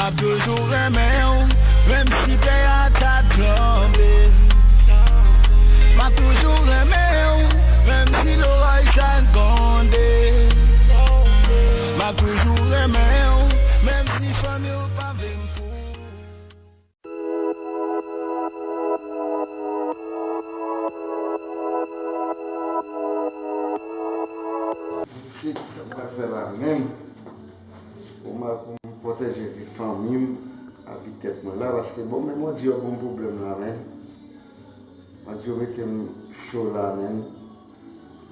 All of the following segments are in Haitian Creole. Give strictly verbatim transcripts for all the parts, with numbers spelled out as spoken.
M ap toujou renmen w, menm si tè a ta tranble. M ap toujou renmen w, menm si loray sa gwonde. M ap toujou renmen w, menm si fanmi w pa vle m pou. Isit, sa m pral fè la menm? Pou m, pou m pwoteje vi fanmi m ak vi tèt mwen la, paske bon, men Bondye ap ban m pwoblèm la, men. Bondye mete m cho la, men.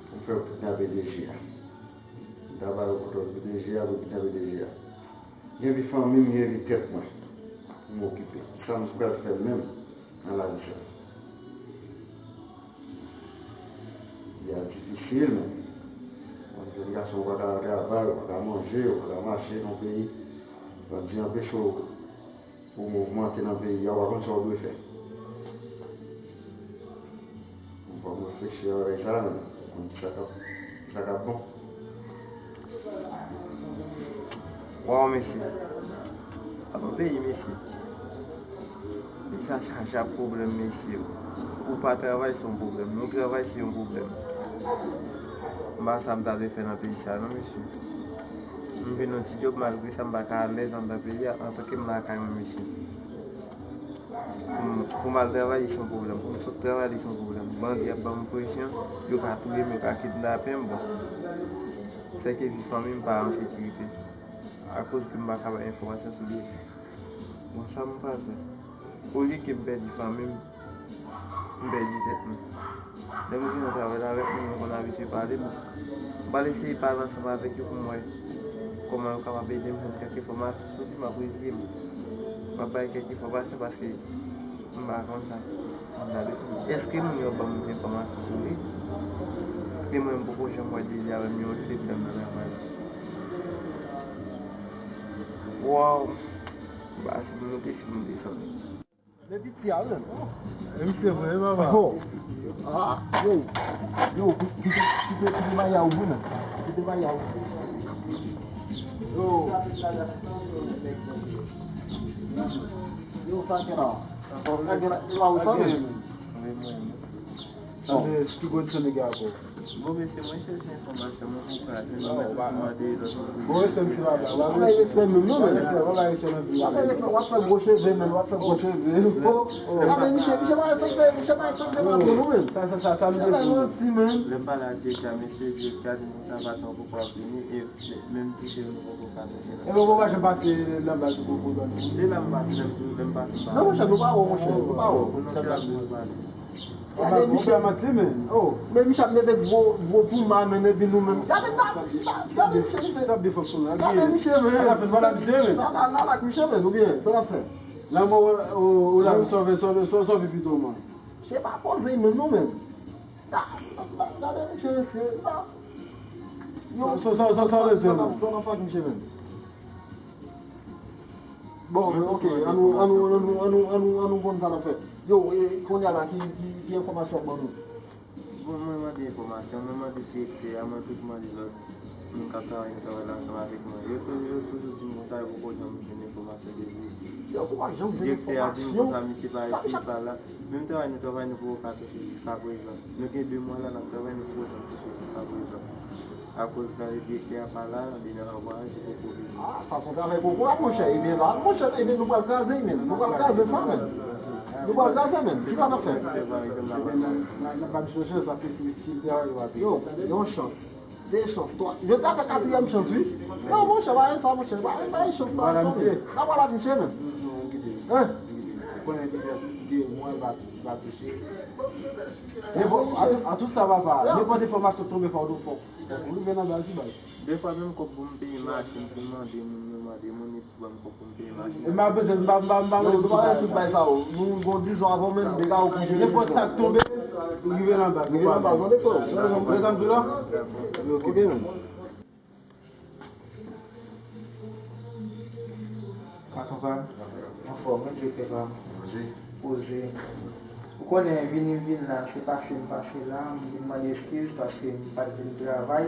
Pou m fè yo kidnape D G a. M ta ba yo kontwòl pou D G a, pou yo kidnape D G a. Gen vi fanmi m, gen vi tèt mwen pou m okipe. Sa m pral fè menm nan lavi sa? Li a difisil, men. Yon jèn gason ou pa ka al travay, ou pa ka manje, ou pa ka mache nan peyi. Bandi anpeche w pou w mouvmante nan peyi a, ou pa konn sa w dwe fè. Fò m reflechi avèk sa, men. Konn ki sa k ap, ki sa k ap bon. Waw, mesye. Apa peyi, mesye. Peyi sa chaje ak pwoblèm, mesye. Ou pa travay, se yon pwoblèm. Nou travay, se yon pwoblèm. M pa sa m ta dwe fè nan peyi sa, non, mesye. M vin yon ti djòb, malgre sa, m pa ka alèz anndan peyi a, antanke m lakay mwen, mesye. Pou m, pou m al travay, li se yon pwoblèm. Pou m sot travay, li se yon pwoblèm. Bandi ap ban m presyon, yo ka touye m, yo ka kidnape m, bon. Sèke vi fanmi m pa an sekirite. Akoz ke m pa ka bay enfòmasyon sou li. Bon, sa m pral fè? Olye ke m pèdi fanmi m, m pèdi tèt mwen. Lè m rive nan travay la, avèk moun mwen konn abitye pale, bon, m pral eseye pale ansanm avèk yo pou m wè kòman yo kapab ede m jwenn kèk enfòmasyon sou li, m ap reziye m. M ap bay kèk enfòmasyon paske m pa konn sa. M ap gade pou m, èske moun yo ap ban m enfòmasyon sou li? Paske mwen, m poko janm wè D G avè m yon sèl tan nan travay. Waw! M pa si m monte, si m desann. Men piti a, wi, menm. E misye vre, wi, papa. Oh. Ah, yo. Yo, kite, kite, kite maya ou, wi, menm. Kite maya ou. Yo. Yo, sa gen la. Sa gen la, e la ou sa, menm. Wi, mwen. Bon. Tande, si pi gwo ti nèg la ankò. Bon, mesye, mwen chèche enfòmasyon, mwen konprann, mwen mèt mande lòt moun. Bon, respè, mesye, la, la, la, respè, menm, non, men. Respè, wala, respè, nan vil la, men. W ap fè gwo cheve, men, w ap fè gwo cheve. Oh, oh. A, men, misye, misye pa respè, misye pa respè, pa bon, non, men. Sa, sa, sa, sa, nou te di, men. Lè m pale ak direktè a, mesye, direktè a di m konsa, patwon poko ap vini, e menm ti cheve nou poko ka mete nan. E bon, bon, pa janm pase nan baz ou poko, non. Se la m pase, lè m, lè m pase, m pa. Non, monchè, nou pa wè, monchè, nou pa wè. Pou nou se la m pase. Gade misye. Oh. Men misye ap mete gwo, gwo puma nan epi nou menm. Gade, gade, gade misye, misye. Gade misye, men. Sa la, la, la, misye, men. Oubyen, sa la fè. La, mwen, ou, ou la, sove, sove, sove, sove pito, man. Se pa poze menm, non, menm. Gade misye, mesye. Yo. Sa, sa, sa, sa, sa, sa, sa, sa, sa, misye, menm. Bon, ok, annou, annou, annou konn sa n ap fè. Yo, e, kounye a la, ki, ki, ki enfòmasyon w ap ban nou? Bon, mwen mande enfòmasyon, mwen mande direktè a, mwen tou mande lòt moun k ap travay nan travay la ansanm avèk mwen. Yo tou, yo toujou di m konsa, yo poko janm jwenn enfòmasyon de li. Yo poko janm jwenn enfòmasyon. Direktè a di m konsa, misye pa isit, pa la. Menm travay nou travay, nou poko ka touche jiska prezan. Nou gen de mwa la n ap travay, nou poko janm touche jiska prezan. Akoz gade direktè a pa la, li nan vwayaj, li poko vini. Ah, sa se yon travay kokorat, monchè. Ebyen la, monchè, ebyen nou pral kraze, men. Nou pral kraze sa, men. Nou pral kraze, men. Kisa n ap fè? Ebyen, n a, n a, n a pa di chonje, sa se si, si travay yo ate. Yo, yon chans. De chans, twa. Yo ta fè katriyèm chans, wi. Non, monchè, pa gen sa, monchè. Pa, pa gen chans, pa gen sa. N a pral ak misye, men. Hein? Konnen depi de mwa, l pa, l pa touche. Nenpòt, an tou, an tou sa, papa, nenpòt enfòmasyon k tonbe, fò w, fò, fò w rive nan baz li, baz. Defwa, menm kòb pou m peye machin, pou m mande moun, mwen mande moun, epi ban m kòb pou m peye machin. E m pa bezwen, m pa, m pa, m pa bezwen tout bagay sa yo. Nou gon diz jou avan menm, dega yo pou jere. Nenpòt sa k tonbe, rive nan baz. Rive nan baz, tande, frè. Prezan m tou la? Ok, men. Patwon pa m, anfòm, wi, direktè pa m. Poze. Poze. Ou konnen, vini m vin la, se pase m pase la, m vin mande eskiz paske m pa t vin travay.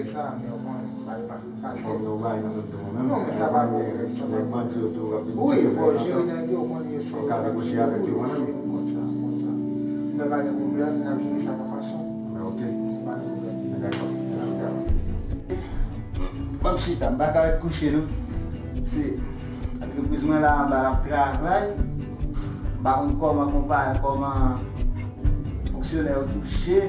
jere sa, men ou konnen, m pa, m pa jere. Fòk nou bay nan menm tou, menm. Non, men sa pa gen règ, sa pa gen règ. Nèg bandi yo tou, w ap vin wi, fò w jere nèg yo, ou konnen yo se. Fò w ka negosye avèk yo, mwen menm. Konsa, konsa. Mwen pa gen pwoblèm, n ap jere sa nan fason. Mwen, ok. Pa gen pwoblèm. Mwen dakò. Mwen dakò. Ban m chita, m pa ka ret kouche, non. Se, antrepriz mwen la anba l ap travay. M pa konn kòman konpayi, kòman fonksyonè yo touche.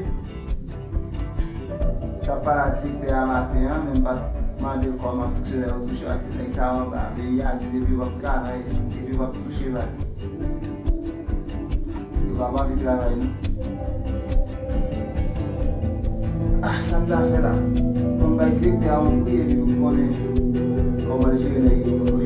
Sa pale a direktè a maten an, men m pa t mande l kòman fonksyonè yo touche, paske nèg sa yo anba, peyi a di depi w ap travay, depi w ap touche, va. Yo pa anvi travay, non. Ah, sa m ta fè la? Fò m bay direktè a yon pri epi pou m konnen kòman l jere nèg yo pou mwen.